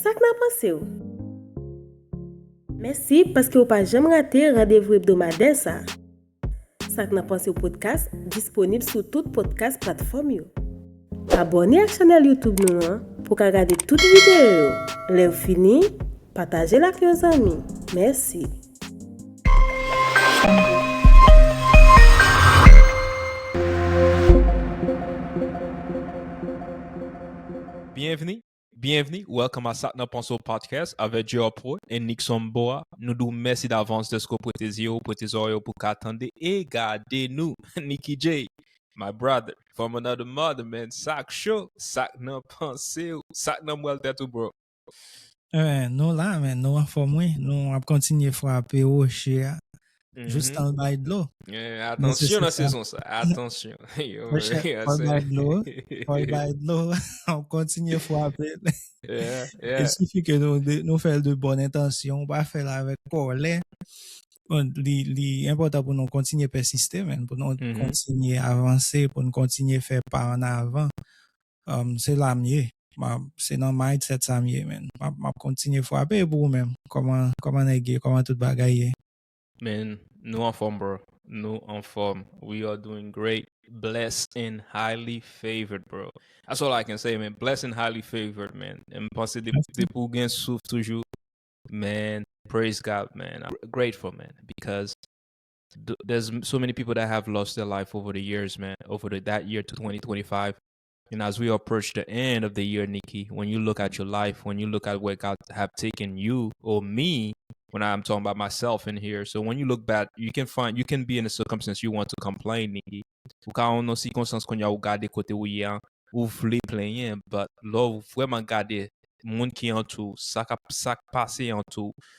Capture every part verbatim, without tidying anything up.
Sa k nan panse w? Mèsi paske w pa janm rate randevou ebdomadè sa. Sa k nan panse w podcast disponib sou tout podcast platfòm yo. Abòne ak chanèl YouTube nou an pou w ka gade tout videyo yo. Lè w fini, pataje l ak yon zanmi. Mèsi. Byenvni, byenvni, welcome a Sa k nan panse w podcast avèk J R Pro e Nixon Boa. Nou di w mèsi davans dèske w prete zye w, prete zòrèy w pou ka tande e gade nou. Nicky J, my brother, from another mother, man. Sa k cho, sa k nan panse w, sa k nan mwèl tèt ou, bro. Eh, nou la, men nou anfòm, wi. Nou ap kontinye frape woche a. Jistan l bay dlo. Atansyon nan sezon sa. Atansyon. Fò l bay dlo. Fò l bay dlo. Ap kontinye frape. Il suffit ke nou, nou fè l de bòn entansyon, pa fè l avèk kòlè. Bon, li, li enpòtan pou nou kontinye pèsiste, men, pou nou kontinye avanse, pou nou kontinye fè pa an avan. Um, se la m ye. Se nan mindset sa m ye, men. M ap kontinye frape pou ou menm. Kòman, kòman nèg ye? Kòman tout bagay ye? Man, nou anfòm, bro. Nou anfòm. We are doing great. Blessed and highly favored, bro. That's all I can say, man. Blessed and highly favored, man. M panse depi ou gen souf toujou, man, praise God, man. I'm grateful, man, because there's so many people that have lost their life over the years, man, over the, that year to twenty twenty-five. And as we approach the end of the year, Nicky, when you look at your life, when you look at where God have taken you or me, when I'm talking about myself in here, so when you look back, you can find, you can be in a circumstance you want to complain, Nicky. Ou ka nan yon sikonstans kounye a ou gade kote ou ye a, ou vle plenyen, but lè w vrèman gade moun ki antou w, sa k ap, sa k pase antou w,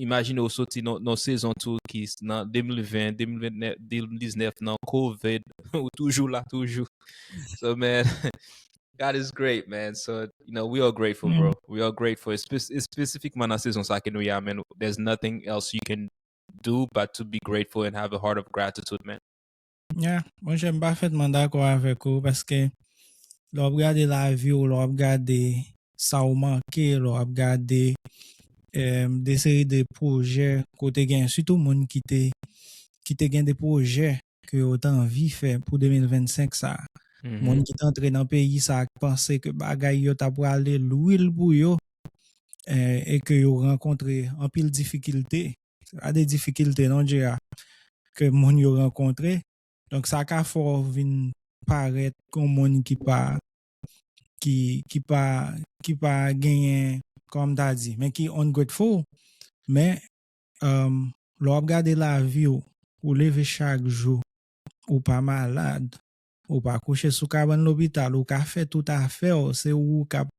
imajine w soti nan sezon tou ki nan de mil ven, de mil vennèf, de mil diznèf nan covid, ou toujou la toujou. So, man, God is great, man. So, you know, we are grateful, bro. We are grateful. Espesifikman nan sezon sa ke nou ye a, man. There's nothing else you can do but to be grateful and have a heart of gratitude, man. Yeah, monchè, m pafètman dakò avèk ou, paske lè w ap gade lavi w, lè w ap gade sa w manke, lè w ap gade de seri de pwojè kote gen, sitou moun ki te ki te gen de pwojè ke yo te anvi fè pou de mil vennsenk sa. Moun ki te antre nan peyi sa ki panse ke bagay yo ta prale lwil pou yo, e ke yo rankontre anpil difikilte. Se pa de difikilte non, J A, ke moun yo rankontre. Donk sa ka fè w vin parèt kon moun ki pa ki ki pa ki pa genyen, kòman m ta di, men ki ungrateful. Men um, lè w ap gade lavi w, ou leve chak jou, ou pa malad, ou pa kouche sou kabann lopital, ou ka fè tout afè w, se ou k ap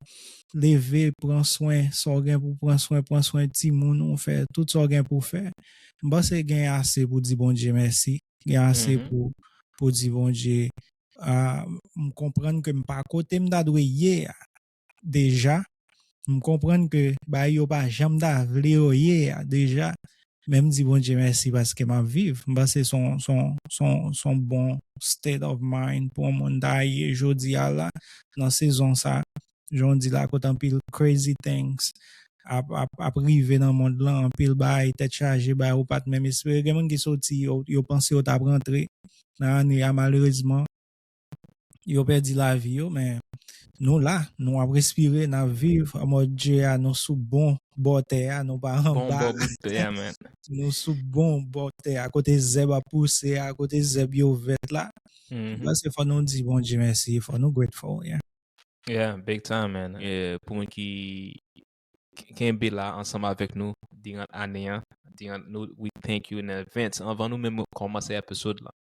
leve, pran swen sa w gen pou pran swen, pran swen timoun ou, fè tout sa w gen pou fè. M panse gen ase pou di Bondye mèsi, gen ase pou pou di Bondye, ah, m konprann ke m pa kote m ta dwe ye a deja, m konprann ke bagay yo pa janm ta vle yo ye a deja, men m di Bondye mèsi paske m ap viv. M panse se yon bon state of mind pou yon moun ta ye jodi a la, nan sezon sa, jan w di la, kote anpil crazy things ap, ap, ap rive nan mond lan, anpil bagay tèt chaje, bagay ou pa t menm espere. Gen moun ki soti, yo, yo panse yo t ap rantre nan ane a, malerezman, yo pèdi lavi yo, men nou la, nou ap respire, n ap viv, anmòd Dye a, nou sou bon bò tè a, nou pa anba la. Nou sou bon bò tè a, kote zèb ap pouse a, kote zèb yo vèt la. M panse fò nou di Bondye mèsi, fò nou grateful, yeah. Yeah, big time, man. Pou moun ki kenbe la ansanm avèk nou diran ane a, diran nou, we thank you in advance. Anvan nou menm kòmanse episode la,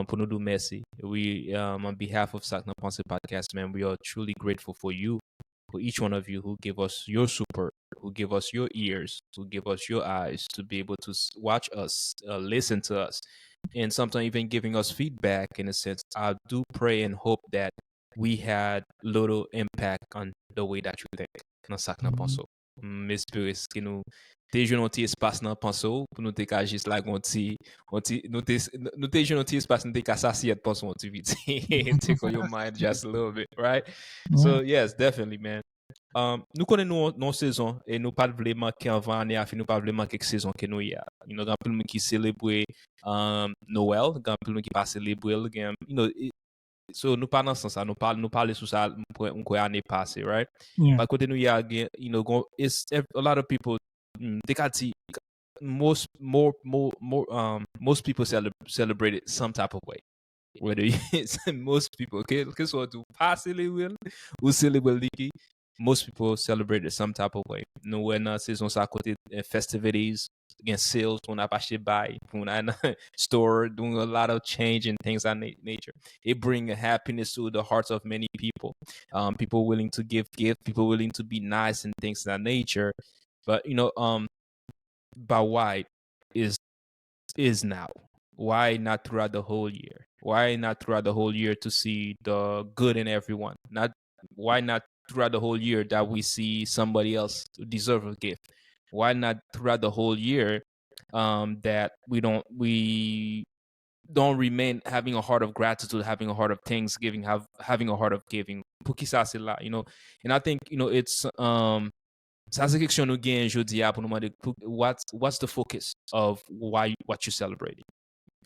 pou nou di w mèsi. We, um, on behalf of Sa k nan Panse podcast, man, we are truly grateful for you, for each one of you who give us your support, who give us your ears, who give us your eyes to be able to watch us, uh, listen to us, and sometimes even giving us feedback in a sense. I do pray and hope that we had little impact on the way that you think. Nan sa k nan panse w. M espere ke nou te jwenn yon ti espas nan panse w pou nou te ka jis lage yon ti, yon ti, nou te, nou te jwenn yon ti espas nou te ka sasiyèt panse w yon ti piti. Tickle your mind just a little bit, right? So yes, definitely, man. Um, nou konnen nou nan yon sezon e nou pa t vle manke anvan ane a fini, nou pa vle manke k sezon ke nou ye a. You know, gen anpil moun ki selebre um, Noel, gen anpil moun ki pa selebre l, gen, you know, it, so nou pa nan sans sa, nou pa nou pale sou sa, m kwè m kwè ane pase, right? Yeah. But kote nou ye a, gen, you know, gon, it's ev- a lot of people, mm, te ka di, most more more more um most people cele- celebrate it some type of way. Whether you, most people, ke ke swa ou pa selebre l ou selebre l, Niki, most people celebrate it some type of way. Nou wè nan sezon sa kote eh, festivities, gen sales, moun ap achte bay, moun ap nan store, doing a lot of change and things of na- nature. It bring a happiness to the hearts of many people. Um, people willing to give gift, people willing to be nice and things of that nature. But you know, um, but why is is now? Why not throughout the whole year? Why not throughout the whole year to see the good in everyone? Not why not throughout the whole year that we see somebody else deserve a gift? Why not throughout the whole year um, that we don't we don't remain having a heart of gratitude, having a heart of thanksgiving, have having a heart of giving? Pou ki sa se la, you know? And I think, you know, it's um sa se keksyon nou gen jodi a pou nou mande pou- what's what's the focus of why what you celebrating?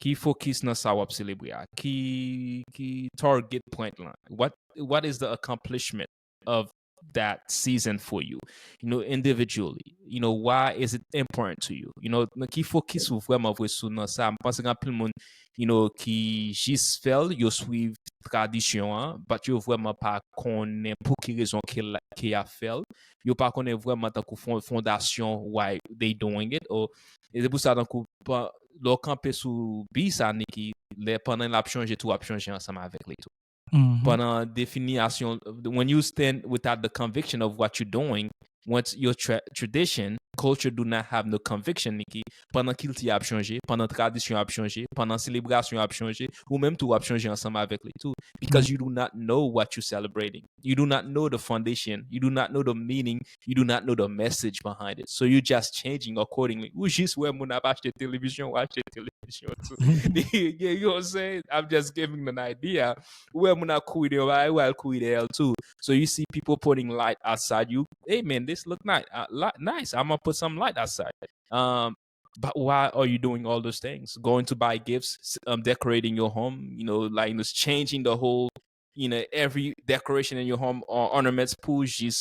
Ki focus nan sa w ap selebre a? Ki ki target point lan? What what is the accomplishment of that season for you? You know, individually. You know, why is it important to you? You know, nan ki focus ou vrèman vle sou nan sa? M panse gen anpil moun, you know, ki jis fè l, yo swiv tradisyon an, but yo vrèman pa konnen pou ki rezon ke la- ke y ap fè l. Yo pa konnen vrèman tankou fon- fondasyon why they doing it. Or, e se pou sa tankou pa- lè w kanpe sou bi sa, Niki, lè pandan l ap chanje tou, w ap chanje ansanm avèk li tou. Mhm. Pandan definisyon, when you stand without the conviction of what you're doing, once your tra- tradition, culture do not have no conviction, Niki, pandan kilti ap chanje, pandan tradisyon ap chanje, pandan selebrasyon ap chanje, ou menm tou w ap chanje ansanm avèk li tou. Because you do not know what you're celebrating. You do not know the foundation. You do not know the meaning. You do not know the message behind it. So you're just changing accordingly. Ou jis wè moun ap achte televizyon, ou achte televizyon tou. You know what I'm saying? I'm just giving an idea. Ou wè moun ap kouri deyò, ba ou al kouri dèyè l tou. So you see people putting light outside you. Hey man, this look nice. Uh, li- nice. I'm gonna put some light outside. Um, but why are you doing all those things? Going to buy gifts, s- um, decorating your home, you know, like, you know, changing the whole, you know, every decoration in your home or ornaments pou jis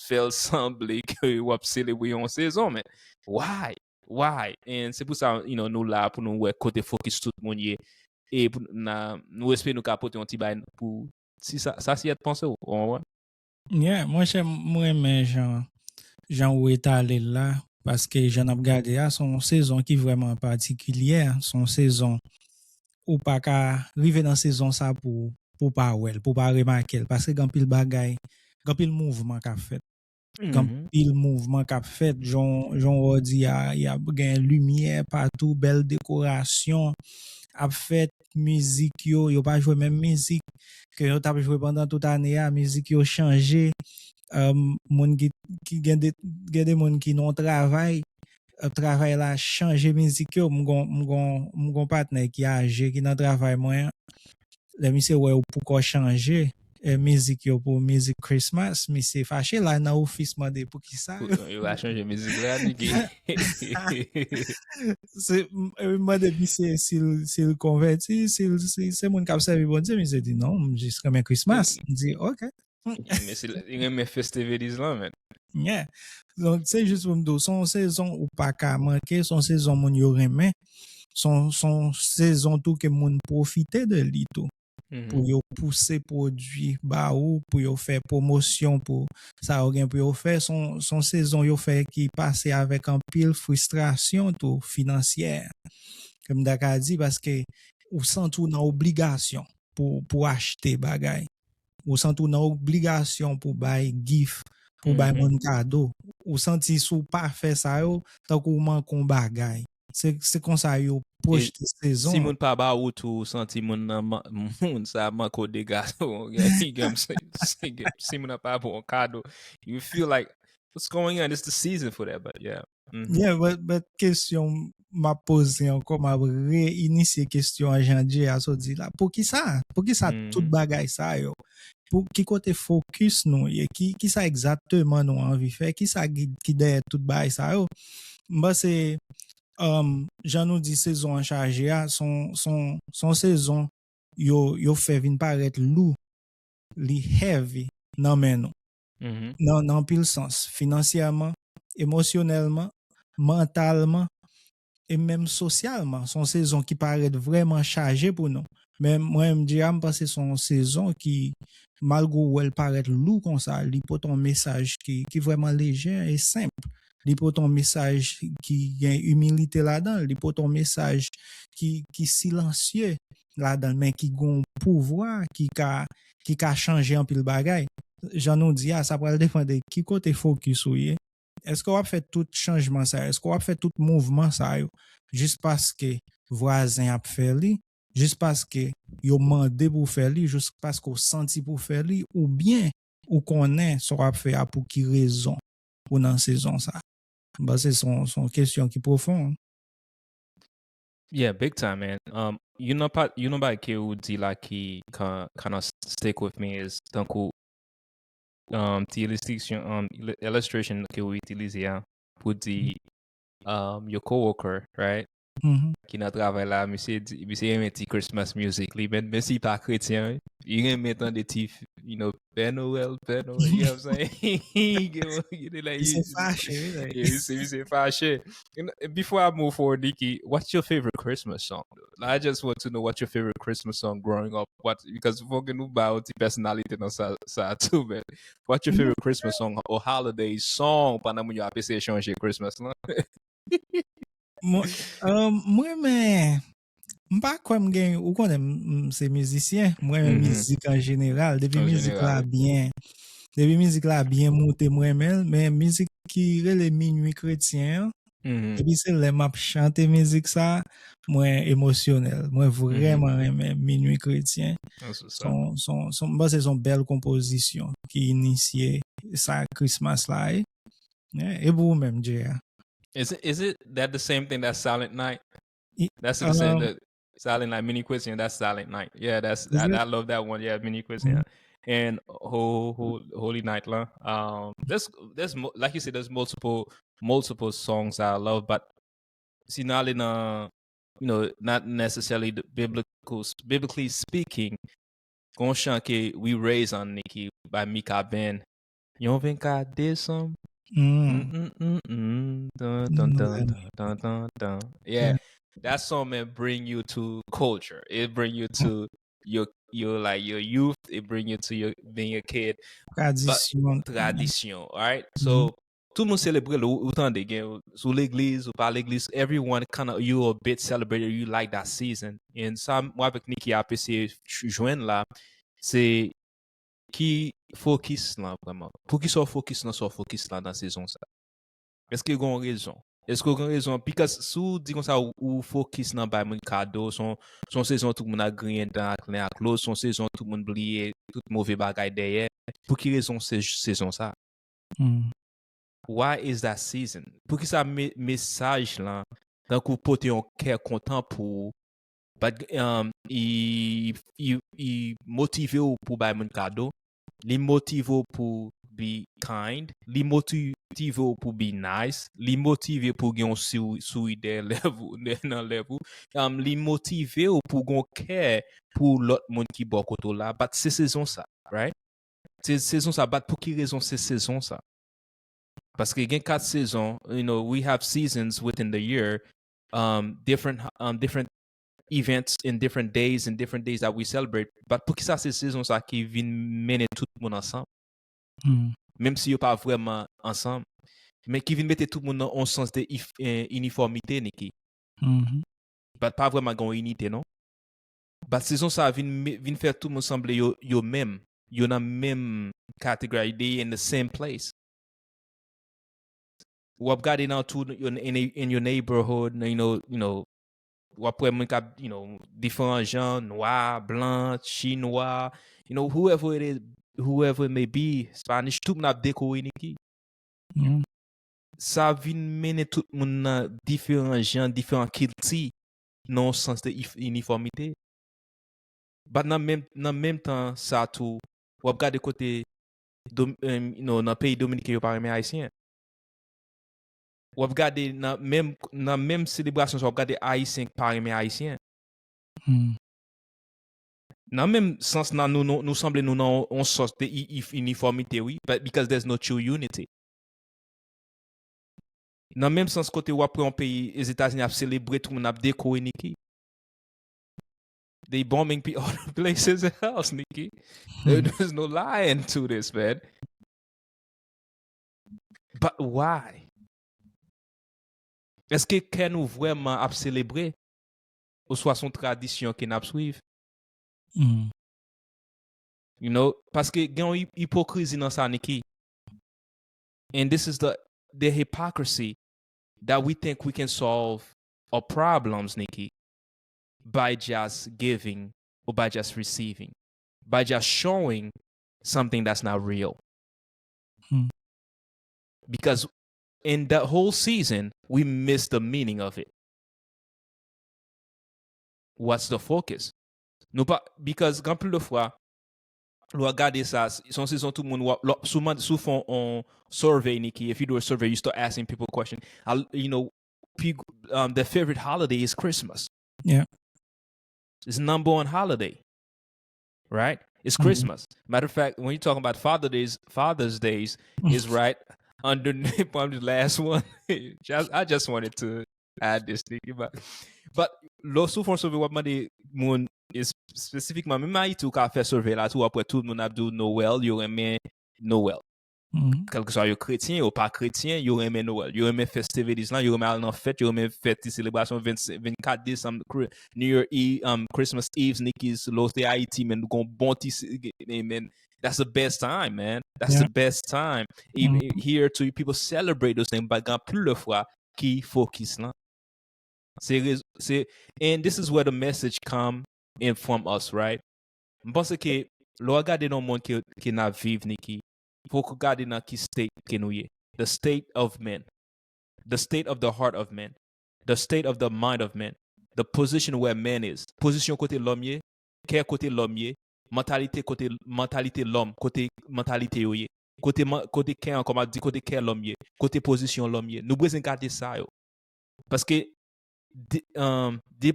fè l sanble ke w ap selebre yon sezon, man. Why? Why? And se pou sa, you know, nou la pou nou wè kote focus tout moun ye. E pou na, nou espere nou ka pote yon ti bay pou si sa, sa si et panse w, ou konprann? Yeah, monchè, m renmen jan jan ou etale l la, paske jan n ap gade a, se yon sezon ki vrèman patikilye, se yon sezon ou pa ka rive nan sezon sa pou pou pa wè l, pou pa remake l, paske gen anpil bagay, gen anpil mouvman k ap fèt. Gen anpil mouvman k ap fèt, jan jan w di a, y ap gen limyè patou, bèl dekorasyon ap fèt, mizik yo, yo pa jwe menm mizik ke yo t ap jwe pandan tout ane a, mizik yo chanje. Um, moun ki, ki gen de, gen de moun ki nan travay, uh, travay la chanje mizik yo. M gon, m gon, m gon patnè ki aje, ki nan travay mwen an. Lè misye wè yo poko chanje eh, mizik yo pou mizik Christmas, misye fache la nan ofis mande pou ki sa. Pou- Yo va chanje mizik la, Niki. Se m- eh, m mande misye si l si l konvèti, si l si se moun k ap sèvi Bondye, misye di non, m jis renmen Christmas. M di ok. Men se li renmen festivities lan, men. Yeah. Donk se jis pou m di w, se yon sezon ou pa ka manke, se yon sezon moun yo renmen. Se yon se yon sezon tou ke moun pwofite de li tou. Pou yo pouse pwodui ba ou, pou yo fè pwomosyon pou sa yo gen pou yo fè. Se yon se yon sezon yo fè ki pase avèk anpil fristrasyon tou finansyè. Ke m ta ka di, paske ou santi w nan obligasyon pou pou achte bagay. Ou santi w nan obligasyon pou bay gift, pou bay moun kado. Ou santi si w pa fè sa yo, tankou w manke yon bagay. Se se konsa yo pwojte sezon. Si moun pa ba ou tou, ou santi moun nan man- moun sa manke w de gado. Si moun nan pa ba w kado, you feel like, what's going on? It's the season for that, but yeah. Yeah, but, but kesyon m ap poze ankò, m ap reinisye kesyon an jan Jay a sot di la. Poukisa? Poukisa tout bagay sa yo? pou ki kote fokis nou ye, ki, ki sa egzakteman nou anvi fè, ki sa ki, ki dèyè tout bagay sa yo. M panse, um, jan nou di sezon an chaje a, son, son, son sezon yo, yo fè vin parèt lou, li heavy nan men nou. Nan, nan anpil sans, finansyèman, emosyonèlman, mantalman, e menm sosyalman. Se yon sezon ki parèt vrèman chaje pou nou. Men mwen menm, J A, m panse se yon sezon ki, malgre w wè l parèt lou konsa, li pote yon mesaj ki, ki vrèman lejè e senp. Li pote yon mesaj ki gen imilite ladan l, li pote yon mesaj ki, ki silansye ladan l, men ki gen yon pouvwa ki ka, ki ka chanje anpil bagay. Jan nou di a, sa pral depann de ki kote fokis ou ye. Èske w ap fè tout chanjman sa yo? Èske w ap fè tout mouvman sa yo jis paske vwazen ap fè li? Jis paske yo mande pou w fè li? Jis paske w santi pou w fè li? Oubyen ou konnen sa w ap fè a pou ki rezon ou nan sezon sa? M panse se yon, se yon kesyon ki pwofon. Yeah, big time, man. Um, you know, pa, you know, bagay ke ou di la ki kind of stick with me is tankou um, ti illustration, um, illustration ke ou itilize a pou di um, your coworker, right? Ki nan travay la, misye di, misye renmen ti Christmas music li, men, men si pa kretyen, li renmen tande ti, you know, Père Noël, Père Noël, you know what I'm saying? Misye fache, misye fache. Before I move forward, Nikki, what's your favorite Christmas song? I just want to know what's your favorite Christmas song growing up. What, because fòk nou ba yon ti pèsonalite nan sa, sa tou, man. What's your favorite Christmas song or holiday song pandan moun yo ap eseye chanje Christmas lan? Mwen, um, mwen, men, m pa kwè m gen, ou konnen m, m se mizisyen, mwen renmen mizik an jeneral. Depi mizik la byen, depi mizik la byen moute, mwen renmen l, men mizik ki rele Minwi Kretyen an, depi se lè m ap chante mizik sa, mwen emosyonèl. Mwen vrèman renmen Minwi Kretyen. Se yon, se yon, se yon, m panse se yon bèl konpozisyon ki inisye sa Christmas la ye. Yeah, e pou ou menm, J A? Is it, is it that the same thing that's Silent Night? That's the same that Silent Night, Minwi Kretyen, that's Silent Night. Yeah, that's, I, I love that one. Yeah, Minwi Kretyen. And ho, ho, Holy Night lan. Um, there's, there's mo- like you said, there's multiple, multiple songs I love, but si nou ale nan, you know, not necessarily the biblical, biblically speaking, gon chan ke We Raise On, Nikki, by Mika Band. Yon vennkat desanm. Mm, mm, mm, mm. Dun, dun, dun, dun, dun, dun, dun. Yeah. That song, man, bring you to culture. It bring you to your, your, like, your youth. It bring you to your being a kid. Tradisyon. Tradisyon, right? So, tout moun selebre l, ou, ou tande, gen, sou legliz, ou pa legliz, everyone kind of, you a bit celebrated, you like that season. And sa, mwen avèk Nikki ap eseye jwenn la, se ki fokis lan vrèman? Poukisa w fokis lan sa w fokis lan nan sezon sa? Èske gen yon rezon? Èske gen yon rezon? Because si w di konsa ou, ou fokis nan bay moun kado, se yon, se yon sezon tout moun ap griyen dan ak len ak lo, se yon sezon tout moun bliye tout move bagay dèyè. Pou ki rezon se sezon sa? Why is that season? Poukisa me, mesaj lan tankou pote yon kè kontan pou ou, but, um, i, i, i motive w pou bay moun kado, li motive w pou be kind, li motive w pou be nice, li motive pou gen yon souri, souri dèyè lèv ou, nan lèv ou, um, li motive w pou gen yon kè pou lòt moun ki bò kote w la, but se sezon sa, right? Se sezon sa, but pou ki rezon se sezon sa? Paske gen kat sezon, you know, we have seasons within the year, um, different, um, different events in different days and different days that we celebrate. But poukisa se sezon sa ki vin mennen tout moun ansanm? Menm si yo pa vrèman ansanm, men ki vin mete tout moun nan yon sans de if, eh, inifòmite, Nikki. But pa vrèman gen yon inite, non? But sezon sa vin, vin fè tout moun sanble yo, yo menm. Yo nan menm category, they in the same place. W ap gade nan tout, in, in your neighborhood, you know, you know, w ap wè moun k ap, you know, diferan jan, nwa, blan, chinwa, you know, whoever it is, whoever it may be, Spanish, tout moun ap dekore, Nikki. Sa vin mennen tout moun nan diferan jan, diferan kilti, nan yon sans de if, inifòmite. But nan menm, nan menm tan sa tou, W ap gade kote Dom- em, you know, nan peyi Dominiken yo pa renmen Ayisyen. W ap gade nan menm, nan menm selebrasyon sa, w ap gade Ayisyen ki pa renmen Ayisyen. Hmm. Nan menm sans nan nou, nou, nou sanble nou nan yon sòs de i- i- inifòmite, wi, but because there's no true unity. Nan menm sans kote w ap wè yon peyi Ezetazini ap selebre, tout moun ap dekore, Niki. They bombing pe- other places else, Niki. There- There's no lying to this, man. But why? Èske kè nou vrèman ap selebre? Oswa se yon tradisyon ke n ap swiv? Hmm. You know, paske gen yon hi- ipokrizi nan sa, Niki. And this is the the hypocrisy that we think we can solve our problems, Niki, by just giving or by just receiving, by just showing something that's not real. Hmm. Because in that whole season, we miss the meaning of it. What's the focus? Nou pa, because gen anpil de fwa, lè w gade sa, s- se yon sezon tout moun, w ap- lè w- si w mande- si w fè yon survey, Niki, if you do a survey, you start asking people question. I, you know, pe- um, their favorite holiday is Christmas. Yeah. It's number one holiday, right? It's Mhm. Christmas. Matter of fact, when you're talking about Father Days, Father's Days is right underneath. I'm the last one. Just, I just wanted to add this, Niki, but, but lè w sou fè yon survey, w ap mande moun, es- spesifikman, menm Ayiti, ou ka fè survey la tou, w ap wè tout moun ap di w Noel, yo renmen Noel. Mhm. Kèlkeswa yo kretyen, yo pa kretyen, yo renmen Noel. Yo renmen festivities lan, yo renmen al nan fèt, yo renmen fè ti selebrasyon vennsenk, vennkat desanm, Kri- New Year Eve, um, Christmas Eve, Niki, lè w se Ayiti, men nou gon bon ti se- man. That's the best time, man. That's Yeah. the best time. Even Mhm. here too, people celebrate those things, but gen anpil de fwa ki focus lan. Se rez- se and this is where the message come in from us, right? M panse ke lè w gade nan mond ke, ke n ap viv, Niki, fòk ou gade nan ki state ke nou ye. The state of men. The state of the heart of men. The state of the mind of men. The position where man is. Pozisyon kote lòm ye, kè kote lòm ye, mantalite kote, mantalite lòm, kote mantalite yo ye. Kote, man- kote kè an, kòm ap di, kote kè lòm ye, kote pozisyon lòm ye. Nou bezwen gade sa yo. Paske, de- um, de-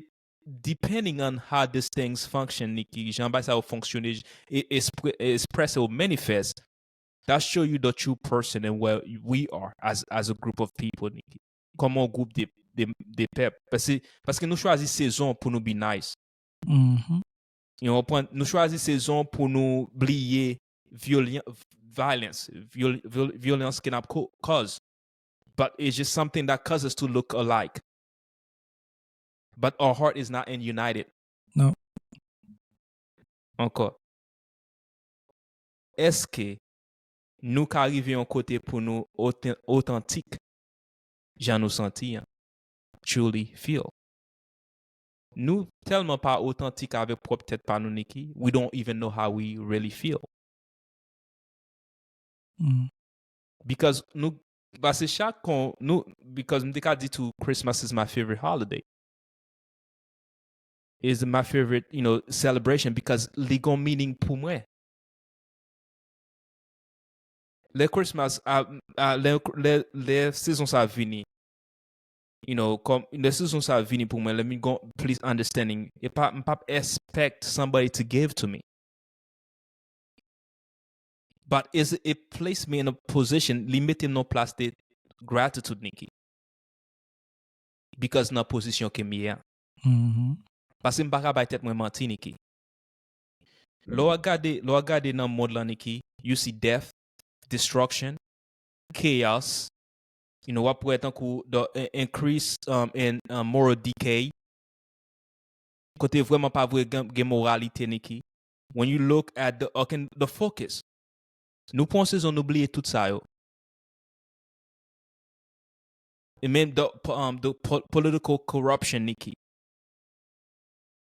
depending on how these things function, Niki, jan bagay sa yo fonksyone, e- espre- express ou manifest, that show you the true person and where we are as, as a group of people, Niki. Kòman yon gwoup de, de, de pèp. Paske, paske nou chwazi sezon pou nou be nice. Mhm. You know, pran- nou chwazi sezon pou nou bliye vyolan- violence, vyol- vyol- violence ke n ap ko- cause. But it's just something that causes us to look alike. But our heart is not in united. No. Ankò. Èske nou ka rive yon kote pou nou otan- otantik jan nou santi an? Truly feel. Nou tèlman pa otantik avèk pwòp tèt pa nou, Niki, we don't even know how we really feel. Mm. Because nou, paske chak kon nou, because m te ka di tou, Christmas is my favorite holiday. Is my favorite, you know, celebration because li gon meaning pou mwen. Lè Christmas, a, a, lè, lè, lè sezon sa vini, you know, kòm, lè sezon sa vini pou mwen, let me go please understanding. E pa, m p ap expect somebody to give to me. But is it place me in a position, li mete m nan plas de gratitude, Niki. Because nan pozisyon ke m ye a. Mhm. Paske m pa ka bay tèt mwen manti, Niki. Lè w gade, lè w gade nan mond lan, Niki, you see death, destruction, chaos, you know, w ap wè tankou the uh, increase um, in uh, moral decay. Kote vrèman pa vre gen, gen moralite, Niki. When you look at the, okay, the focus. Nou pran sezon, nou bliye tout sa yo. E menm the, um, the po- political corruption, Niki.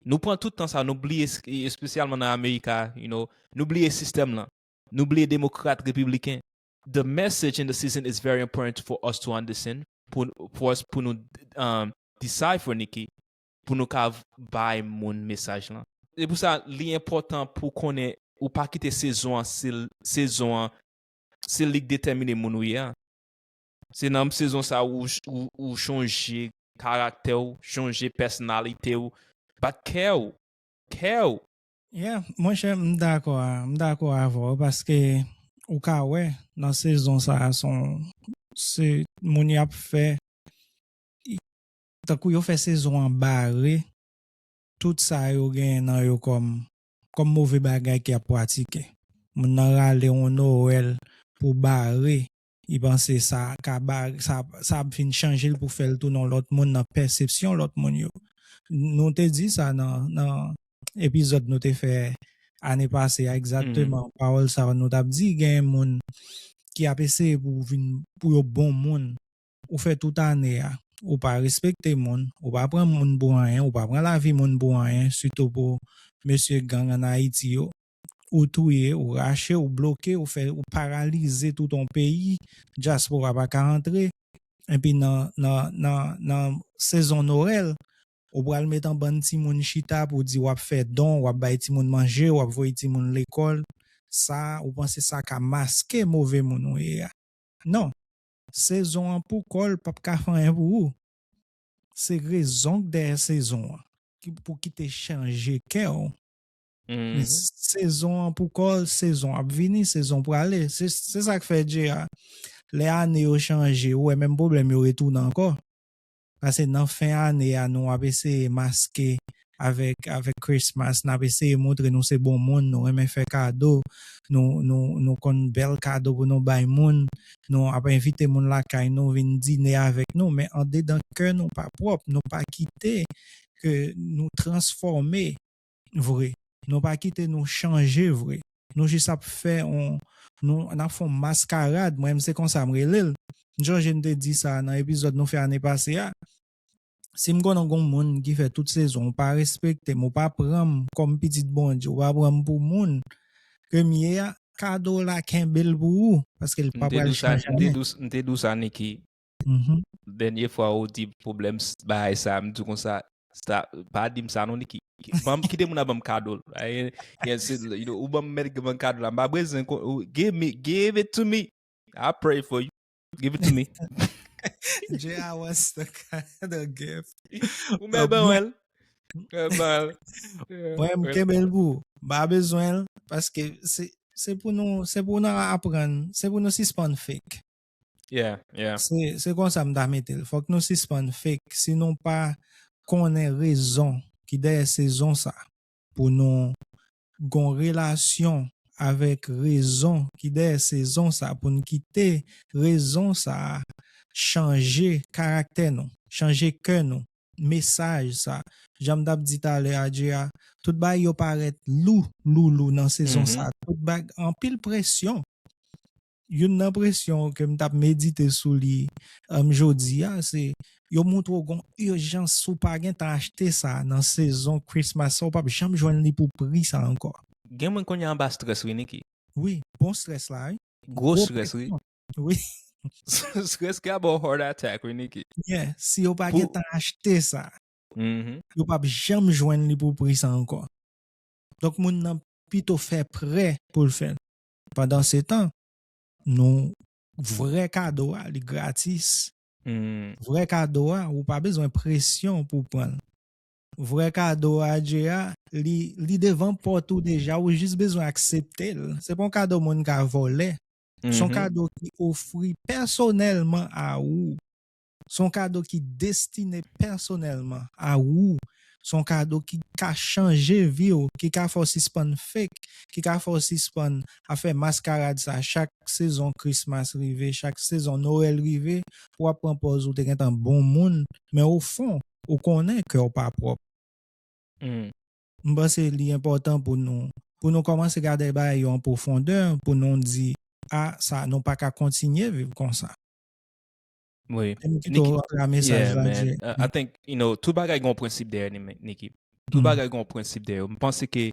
Nou pran tout tan sa, nou bliye, es- espesyalman nan Amerika, you know, nou bliye sistèm lan. Nou bliye demokrat, repibliken. The message in the season is very important for us to understand, pou, for us, pou nou um, decipher, Niki, pou nou ka bay moun mesaj lan. Se pou sa, li enpòtan pou konnen ou pa kite sezon an, se l- sezon an, se li k detèmine moun ou ye a. Se nan sezon sa ou, ou, ou chanje karaktè w, chanje pèsonalite w, bat kè w, kè w. Yeah, monchè, m dakò a- m dakò avè w paske ou ka wè nan sezon sa a son se moun y ap fè i- tankou yo fè sezon an bare tout sa yo genyen nan yo kòm kòm move bagay ki ap pratike. Moun nan rale yon Nowèl pou bare, li panse sa ka bare, sa, sa ap vin chanje l pou fè l tounen yon lòt moun nan pèsepsyon lòt moun yo. Nou te di sa nan, nan epizòd nou te fè ane pase a egzakteman. Pawòl sa yo nou t ap di, gen moun ki ap eseye pou vin pou yo bon moun. Ou fè tout ane a, ou pa respekte moun, ou pa pran moun pou anyen, ou pa pran lavi moun pou anyen, sitou pou mesye gang ann Ayiti yo. Ou touye, ou rache, ou bloke, ou fè, ou paralize tout yon peyi, dyaspora pa ka antre. Epi nan, nan, nan, nan sezon Nowèl, ou pral met yon bann timoun chita pou di w ap fè don, w ap bay timoun manje, w ap voye timoun lekòl. Sa, ou panse sa ka maske move moun ou ye a? Non. Sezon an pou kò l p ap ka fè anyen pou ou. Se rezon k dèyè sezon an ki pou kite chanje kè w. Men sezon an pou kò l, sezon ap vini, sezon prale. Se se sa k fè Dje a, lè ane yo chanje, ou wè menm pwoblèm yo retounen ankò. Paske nan fen ane a, nou ap eseye maske avèk avèk Christmas, n ap eseye montre nou se bon moun, nou renmen fè kado, nou nou nou konn bèl kado pou nou bay moun, nou ap envite moun lakay nou vin dine avèk nou, men andedan kè nou pa pwòp, nou pa kite ke nou transfòme vre. Nou pa kite nou chanje vre. Nou jis ap fè on nou n ap fè on maskarad, mwen menm se konsa m rele l. M sonje m te di sa nan epizòd nou fè ane pase a. Si m konnen gon moun ki fè tout sezon, ou pa respekte m, ou pa pran m kòm pitit Bondye, ou pa pran m pou moun ke m ye a, kado w la kenbe l pou ou, paske l pa pral chanje anyen. M te di w sa, Niki. Dènye fwa ou di pwoblèm bagay sa, m di w konsa, pa di m sa non, Niki. Ban m, kite moun nan ban m kado l. Ou ban m mèt ban m kado la, m pa bezwen. Give me, give it to me. I pray for you. Give it to me. J R wants the kind of gift. Ou mèt ban mwen l. Mwen m kenbe l pou ou. M pa bezwen l paske se se pou nou se pou nou aprann, se pou nou sispann fake. Yeah, yeah. Se se konsa m ta mete l. Fòk nou sispann fake si nou pa konnen rezon ki dèyè sezon sa. Pou nou gon relasyon avèk rezon ki dèyè sezon sa, pou n kite rezon sa chanje karaktè nou, chanje kè nou, mesaj sa. Jan m t ap di talè a, Dje a, tout bagay yo parèt lou, lou, lou nan sezon sa. Tout bagay, anpil presyon. Youn nan presyon ke m t ap medite sou li um, jodi a, se yo montre w gon ijans si w pa gentan achte sa nan sezon Christmas sa, w p ap janm jwenn li pou pri sa ankò. Gen moun kounye a anba strès wi, Niki. Wi, bon strès la, wi. Gwo strès, wi. Wi. Strès ka ba w heart attack, wi, Niki. Yeah, si yo pa gentan achte sa, yo p ap janm jwenn li pou pri sa ankò. Donk, moun nan pito fè prè pou l fè l. Pandan se tan, nou vrè kado a, li gratis. Vrè kado a, ou pa bezwen presyon pou w pran l. Vrè kado a, Dje a, li, li devan pòt ou deja, ou jis bezwen aksepte l. Se pa yon kado moun ka vòlè. Se yon kado ki ofri pèsonèlman a ou. Se yon kado ki destine pèsonèlman a ou. Se yon kado ki ka chanje vi w, ki ka fè w sispann fake, ki ka fè w sispann ap fè maskarad sa chak sezon Christmas rive, chak sezon Noël rive, pou w ap pran pòz ou te gentan bon moun, men ofon, ou konnen kè w pa pwòp. M panse li enpòtan pou nou pou nou kòmanse gade bagay yo an pwofondè, pou nou di, a, sa, nou pa ka kontinye viv konsa. Wi. Kito antre a mesaj la, Dje. I think, you know, tout bagay gon prensip dèyè li, Niki. Tout bagay gon prensip dèyè. M panse ke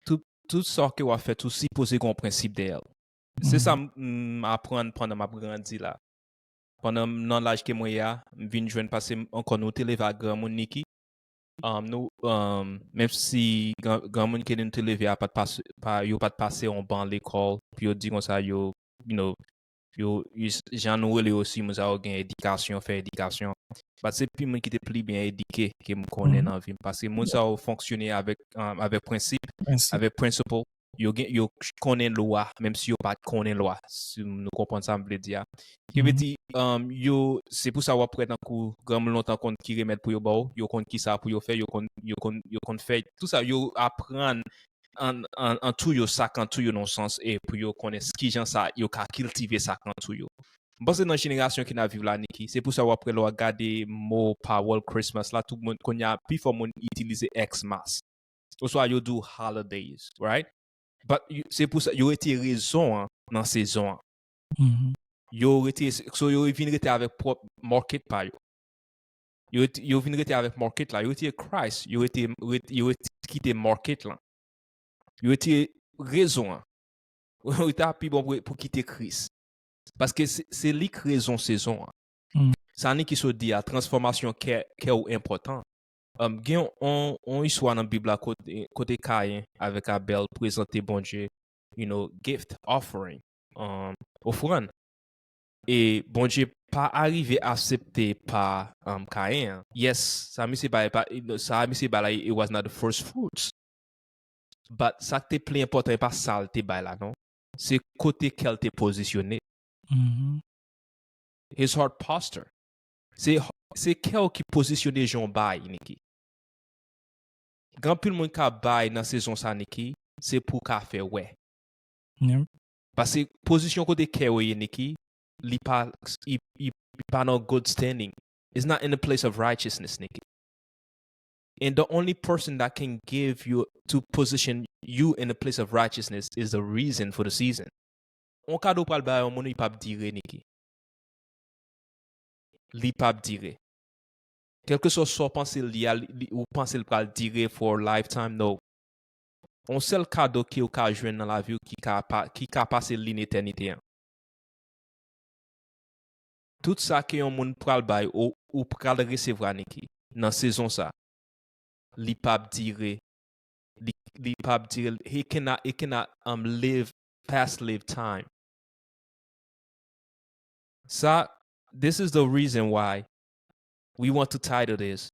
tout, tout sa ke w ap fè, tout sipoze gon prensip dèyè l. Se sa m aprann pandan m ap grandi la. Pandan m nan laj ke mwen ye a, m vin jwenn pase m ankò nou te leve ak granmoun Niki. um, nou, um, menm si gran, granmoun ke nou te leve a pa t pase, pa, yo pa t pase yon ban lekòl, pou yo di konsa yo, you know, yo, yo, jan nou rele yo si moun sa yo gen edikasyon, fè edikasyon. But se pi moun ki te pli byen edike ke m konnen nan vi m. Paske moun sa yo fonksyone avèk, um, avèk prensip, avèk principle. Yo gen, yo konnen lwa, menm si yo pa t konnen lwa, si nou konprann sa m vle di a. Ki vle di, um, yo, se pou sa w ap wè tankou granmoun lontan konn ki remèd pou yo ba w, yo konn ki sa pou yo fè, yo konn, yo konn, yo konn fè, tout sa, yo aprann an, an, an tou yo, sa k an tou yo nan sans, e pou yo konnen s-, ki jan sa, yo ka kiltive sa k an tou yo. M panse nan jenerasyon ke n ap viv la, Niki, se pou sa w ap wè lè w ap gade mo pawòl Christmas la, tout moun, kounye a, pifò moun itilize Xmas. Oswa yo di w holidays, right? But you, se pou sa, yo retire rezon an nan sezon an. Yo retire, so yo vin rete avèk pwòp market pa yo. Yo, ret- yo vin rete avèk market la, yo retire Christ, yo rete, ret- yo retire kite market lan. Yo retire rezon an. Yo ta pi bon pou, pou kite Kris. Paske se, se li k rezon sezon an. Sa Niki sot di a, transfòmasyon kè, kè w enpòtan. Um, gen yon, yon istwa nan Bib la kote, kote Kayen avèk Abèl prezante Bondye, you know, gift, offering, um, ofrann. E Bondye pa arive aksepte pa, um, Kayen an. Yes, sa misye bay, pa, sa misye bay la, it was not the first fruits. But sa k te pli enpòtan, e pa sa l te bay la, non. Se kote kè l te pozisyone. His heart posture. Se, se kè w ki pozisyone jan w bay, Niki. Gen anpil moun ka bay nan sezon sa, Niki, se pou w ka fè wè. Paske pozisyon kote kè w ye, Niki, li pa, li, li, li pa nan good standing. It's not in the place of righteousness, Niki. And the only person that can give you to position you in the place of righteousness is the reason for the season. On kado pral bay yon moun, li p ap dire, Niki. Li p ap dire. Kèlkeswa sa w panse li a, li, li- ou panse l pral dire for a lifetime, no. On sèl kado ke w ka jwenn nan lavi w ki ka, pa, ki ka pase liy etènite an. Tout sa ke yon moun pral bay ou, ou pral resevwa, Niki, nan sezon sa, li p ap dire. Li, li p ap dire. He cannot, it cannot, um, live past live time. Sa, this is the reason why we want to title this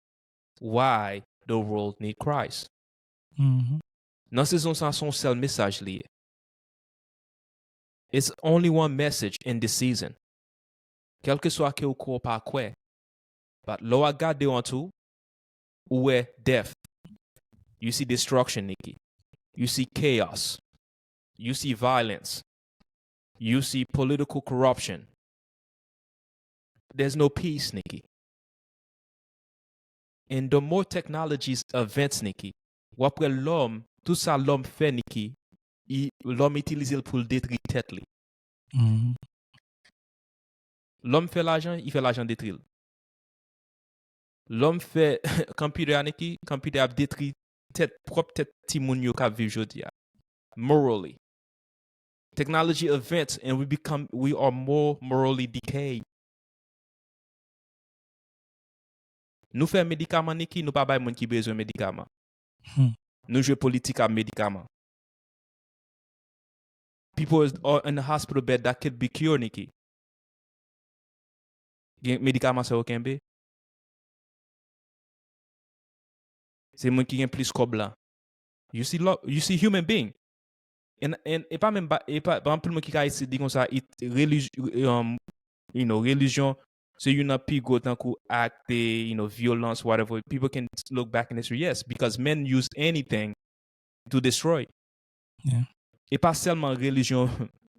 Why the World Need Christ. Nan sezon sa, se yon sèl mesaj li ye. It's only one message in this season. Kèlkeswa ke ou kwè ou pa kwè. But lè w ap gade w an tou, ou wè death. You see destruction, Niki. You see chaos. You see violence. You see political corruption. There's no peace, Niki. And the more technologies advance, Niki, w ap wè lòm, tout sa lòm fè, Niki, i- lòm itilize l pou l detri tèt li. Lòm fè lajan, li fè lajan detri l. Lòm fè computer a, Niki, computer ap detri tèt, pwòp tèt timoun yo k ap viv jodi a. Morally. Technology advance and we become, we are more morally decayed. Nou fè medikaman, Niki, nou pa bay moun ki bezwen medikaman. Nou jwe politik ak medikaman. People is- are in the hospital bed that could be cured, Niki. Gen medikaman sa yo kenbe. Se moun ki gen plis kòb la. You see, lo- you see human being. And, and, e pa menm ba- e pa, pa anpil moun ki ka isi di konsa, it, relij- um, you know, relijyon, se youn nan pi gwo tankou akte, you know, vyolans, whatever. People can look back in history, yes, because men use anything to destroy. E pa sèlman relijyon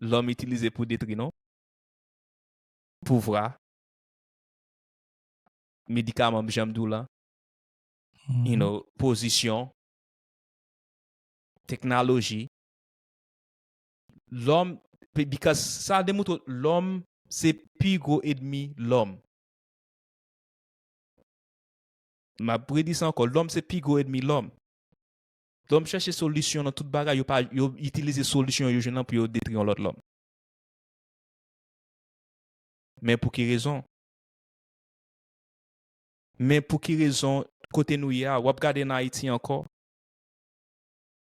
lòm itilize pou detri, non. Pouvwa, medikaman, jan m di w la, you know, pozisyon, teknoloji. Lòm, pe- because sa demontre lòm se pi gwo ènmi lòm. M ap redi sa ankò, lòm se pi gwo ènmi lòm. Lòm chèche solisyon nan tout bagay, yo pa, yo itilize solisyon yo jwenn nan pou yo detri yon lòt lòm. Men pou ki rezon? Men pou ki rezon kote nou ye a, w ap gade nan Ayiti ankò.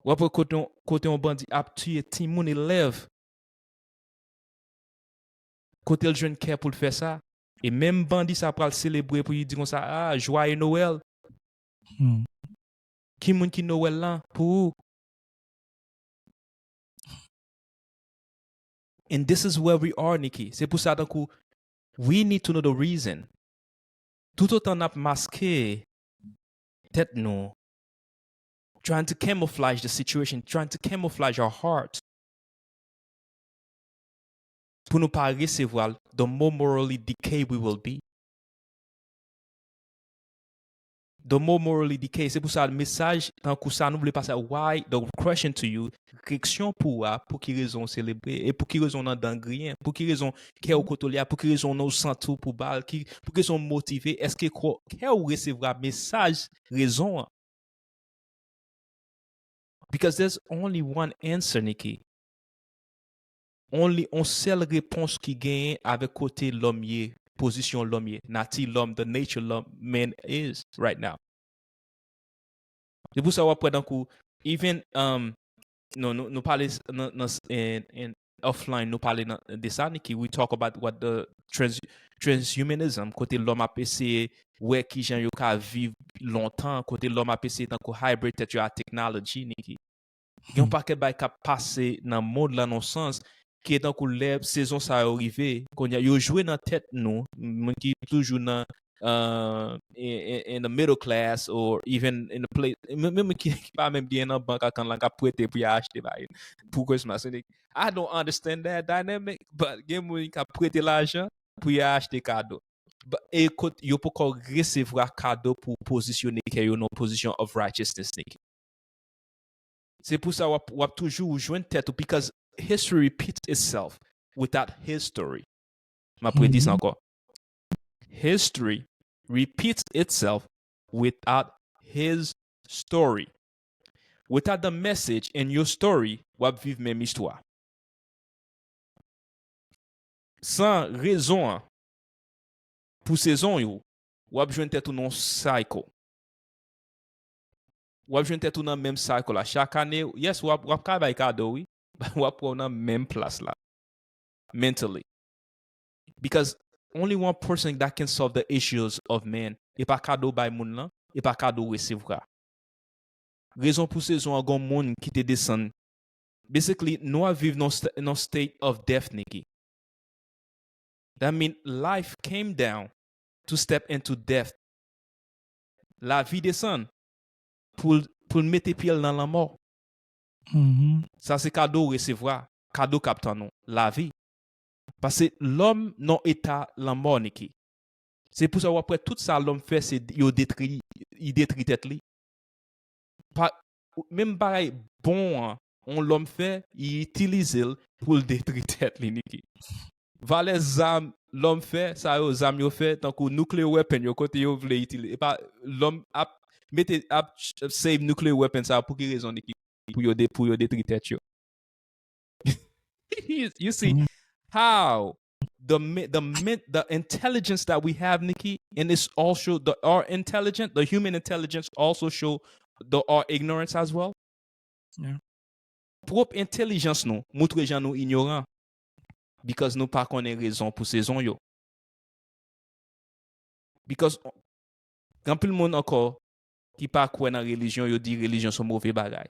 W ap wè kote yon, kote yon bandi ap tiye timoun, elèv. Kote l jwenn kè pou l fè sa? E menm bandi sa pral selebre pou li di konsa, ah, Joyeux Noël. Hmm. Ki moun ki Noël lan pou ou? And this is where we are, Nikki. Se pou sa, tankou, we need to know the reason. Toutotan n ap maske tèt nou, trying to camouflage the situation, trying to camouflage our heart, pou nou pa resevwa l, the more morally decay we will be. The more morally decay. Se pou sa, mesaj tankou sa nou vle pase, why the question to you, keksyon pou ou a, pou ki rezon w selebre, e pou ki rezon w nan dan griyen, pou ki rezon kè w kote w ye a, pou ki rezon w santi w pou ba l, ki, pou ki rezon w motive, èske kè w resevwa mesaj rezon an? Because there's only one answer, Nikki. Only, on sèl repons ki genyen avèk kote lòm ye, pozisyon lòm ye, nati lòm, the nature lòm, man is right now. Se pou sa w ap wè tankou, even, um, nou, nou, nou pale nan, nan, in, in offline, nou pale nan, de sa, Nikki, we talk about what the trans, transhumanism, kote lòm ap eseye wè kijan yo ka viv lontan, kote lòm ap eseye tankou hybrid tèt yo a technology, Nikki. Gen yon pakèt bagay k ap pase nan mond lan nan yon sans, ke tankou lè sezon sa yo rive, kounye a, yo jwe nan tèt nou, moun ki toujou nan, uh, in, in, in the middle class or even in the place, menm, menm ki, ki pa menm gen nan bank account lan k ap prete pou y achte bagay pou Christmas. And I don't understand that dynamic, but gen moun k ap prete lajan pou y achte kado. But, e kot yo poko resevwa kado pou pozisyone kè yo nan pozisyon of righteousness, Nikki. Se pou sa w ap, w ap toujou jwenn tèt ou, because history repeats itself without his story. M ap redi sa ankò. History repeats itself without his story. Without the message in your story, w ap viv menm istwa. San rezon an pou sezon yo, w ap jwenn tèt ou nan yon cycle. W ap jwenn tèt ou nan menm cycle la. Chak ane, yes, w ap, w ap ka bay kado, wi. W ap wè w nan menm plas la. Mentally. Because only one person that can solve the issues of man. E pa kado bay moun lan, e pa kado resevwa. Rezon pou sezon an gon moun ki te desann. Basically, nou ap viv nan st-, nan state of death, Nikki. That mean life came down to step into death. Lavi desann pou l, pou l mete pye l nan lanmò. Mhm. Sa se kado w resevwa, kado k ap tann ou, lavi. Paske lòm nan eta lanmò, Nikki. Se pou sa w ap wè tout sa lòm fè, se yo detri, li detri tèt li. Pa, menm bagay bon an, yon lòm fè, li itilize l pou l detri tèt li, Nikki. Valè zam lòm fè, sa yo zam yo fè, tankou nuclear weapon yo, kote yo vle itilize. E pa lòm ap mete, ap save nuclear weapon sa yo pou ki rezon, Nikki? Pou yo de, pou yo detri tèt yo. You, you see how the mi- the mi- the intelligence that we have, Nikki, and it's also the our intelligence, the human intelligence also show the our ignorance as well. Yeah. Pwòp entèlijans nou montre jan nou inyoran, because nou pa konnen rezon pou sezon yo. Because gen anpil moun ankò ki pa kwè nan relijyon, yo di relijyon se yon move bagay.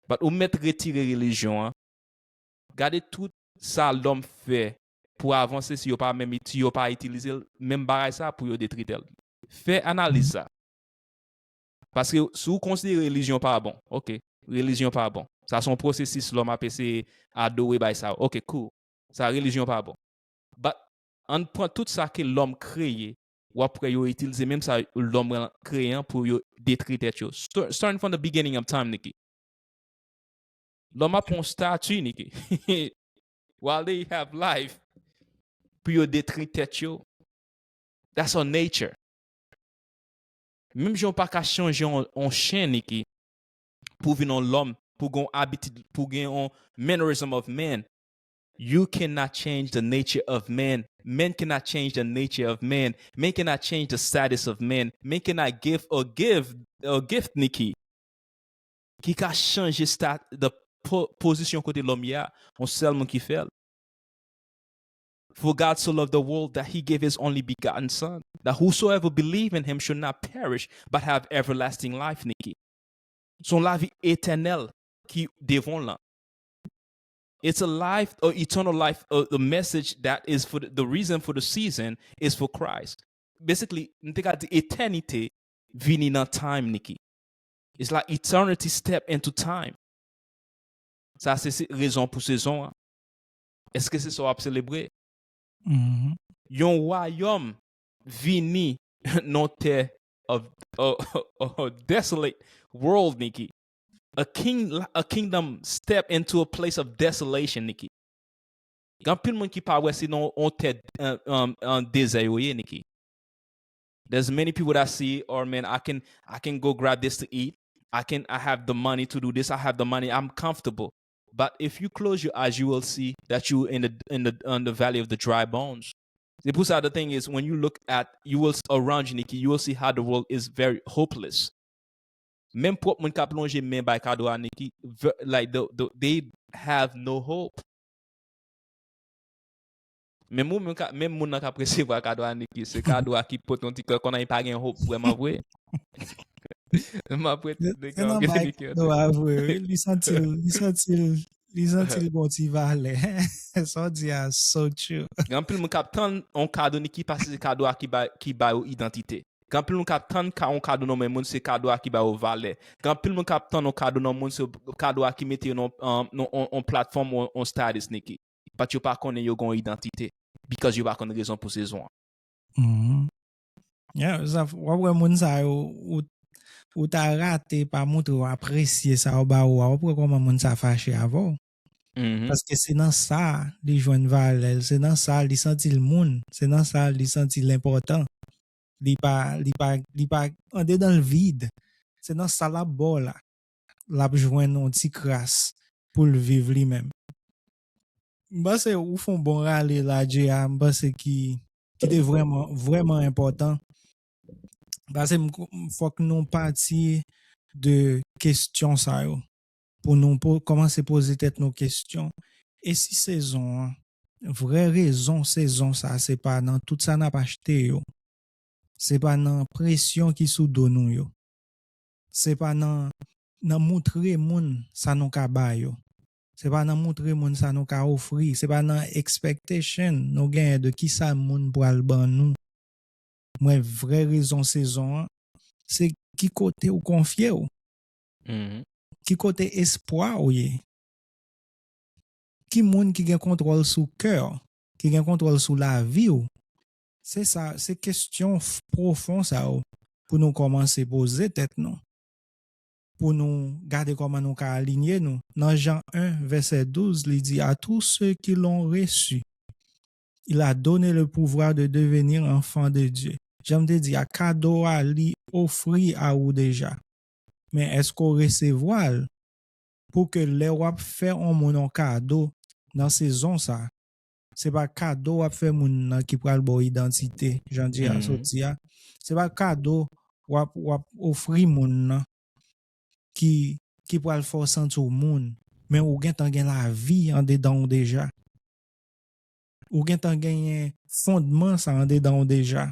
But ou mèt retire relijyon an, gade tout sa lòm fè pou avanse, si yo pa menm iti-, yo pa itilize l, menm bagay sa pou yo detri tèt li. Fè analiz sa. Paske si w konsidere relijyon pa bon, ok, relijyon pa bon. Sa se yon pwosesis lòm ap eseye adore bay sa yo. Ok, cool. Sa relijyon pa bon. But ann pran tout sa ke lòm kreye, w ap wè yo itilize menm sa lòm lan kreye an pou yo detri tèt yo. Sta-, starting from the beginning of time, Nikki. Lòm ap pran yon stati, Nikki. While they have life, pou yo detri tèt yo. That's our nature. Menm jan w pa ka chanje yon, yon chen, Nikki, pou vin yon lòm, pou gen yon abitid, pou gen yon mannerism of man, you cannot change the nature of man Men cannot change the nature of man. Men cannot change the status of man. Men cannot give a gift, a gift, Nikki, ki ka chanje stat, the po, pozisyon kote lòm ye a. Yon sèl moun ki fè l. For God so loved the world that he gave his only begotten Son, that whosoever believe in him should not perish but have everlasting life, Nikki. Se yon lavi etènèl ki devan w lan. It's a life, or eternal life, or the message that is for the, the reason for the season is for Christ. Basically, n te ka di etènite vini nan time, Nikki. It's like eternity step into time. Sa se, se rezon pou sezon an. Èske se sa w ap selebre? Yon wayòm vini nan tè of a, a desolate world, Nikki. A king, a kingdom step into a place of desolation, Nikki. Gen anpil moun ki pa wè se nan yon tè, uh, um, uh, dezè yo ye, Nikki. There's many people that see, oh man, I can, I can go grab this to eat. I can, I have the money to do this. I have the money. I'm comfortable. But if you close your eyes, you will see that you in the, in the, in the valley of the dry bones. Se pou sa, the thing is, when you look at, you will s- around you, Nikki, you will see how the world is very hopeless. Menm pwòp moun k ap lonje men bay kado a, Nikki, ve- like the, the, they have no hope. Menm ou menm ka, menm moun nan k ap resevwa kado a, Nikki, se kado a ki pote yon ti kè kontan, li pa gen hope vrèman vre. M ap rete Se nèg se nan bay Nikki an kado a vre, wi. Li santi l, li santi l, li santi l gon ti valè. Sa w di a so true. Gen anpil moun k ap tann yon kado, Nikki, paske se kado a ki ba, ki ba yo idantite. Gen anpil moun k ap tann ka yon kado nan men moun, se kado a ki ba yo valè. Gen anpil moun k ap tann yon kado nan moun, se kado a ki mete yo nan, um, nan on, on platfòm, on, on status, Nikki. But yo pa konnen yo gen yon idantite. Because yo pa konn rezon pou sezon an. Mhm. Yeah, sa, w ap wè moun sa yo, ou, ou ta rate pa montre w apresye sa yo ba ou a, w ap wè kòman moun sa fache avè w. Mhm. Paske se nan sa li jwenn valè l, se nan sa li santi l moun, se nan sa li santi l enpòtan. Li pa, li pa, li pa andedan l vid. Se nan sa l ap ba w la, l ap jwenn yon ti kras pou l viv li menm. M panse ou fè yon bon rale la, J A, m panse ki, ki te vrèman, vrèman enpòtan. Paske m, m, fòk nou pati de kesyon sa yo. Pou nou po, kòmanse poze tèt nou kesyon. E si sezon an, vrè rezon sezon sa, se pa nan tout sa n ap achte yo. Se pa nan presyon ki sou do nou yo. Se pa nan, nan moutre moun sa nou ka ba yo. Se pa nan moutre moun sa nou ka ofri. Se pa nan expectation nou genyen de kisa moun pral ban nou. Mwen, vrè rezon sezon an, se ki kote ou konfye w. Mhm. Ki kote espwa w ye. Ki moun ki gen kontwòl sou kè w, ki gen kontwòl sou lavi w. Se sa, se kesyon f- pwofon sa yo pou nou kòmanse poze tèt nou. Pou nou gade kòman nou ka alinye nou. Nan Jan en, vèsè douz, li di, à tous ceux qui l'ont reçu, il a donné le pouvoir de devenir enfants de Dieu. Jan m te di a, kado a li ofri a ou deja. Men èske w resevwa l? Pou ke lè w ap fè yon moun yon kado nan sezon sa, se pa kado w ap fè moun nan ki pral ba w idantite, jan di a Mhm. sot di a. Se pa kado w ap, w ap ofri moun nan ki, ki pral fè w santi w moun, men ou gentan gen lavi andedan w deja. Ou gentan genyen fondman sa andedan w deja.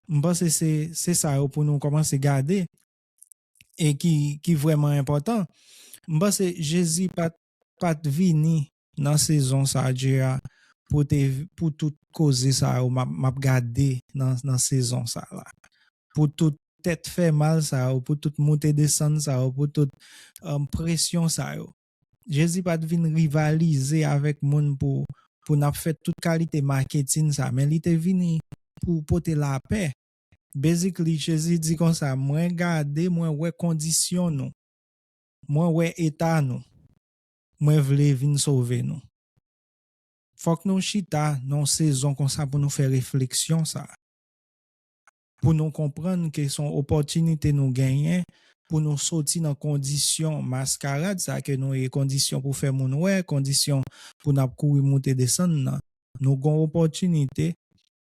M panse se, se sa yo pou nou kòmanse gade e ki, ki vrèman enpòtan. M panse Jezi pa t, pa t vini nan sezon sa a, J A, pou te, pou tout koze sa yo m ap, m ap gade nan, nan sezon sa la. Pou tout tèt fè mal sa yo, pou tout moute desann sa yo, pou tout, um, presyon sa yo. Jezi pa t vin rivalize avèk moun pou, pou n ap fè tout kalite maketin sa, men li te vini pou pote lapè. Basically, Jezi di konsa, mwen gade, mwen wè kondisyon nou. Mwen wè eta nou. Mwen vle vin sove nou. Fòk nou chita nan yon sezon konsa pou nou fè refleksyon sa. Pou nou konprann ke se yon opòtinite nou genyen pou nou soti nan kondisyon maskarad sa ke nou ye, kondisyon pou fè moun wè, kondisyon pou n ap kouri moute desann nan. Nou gen yon opòtinite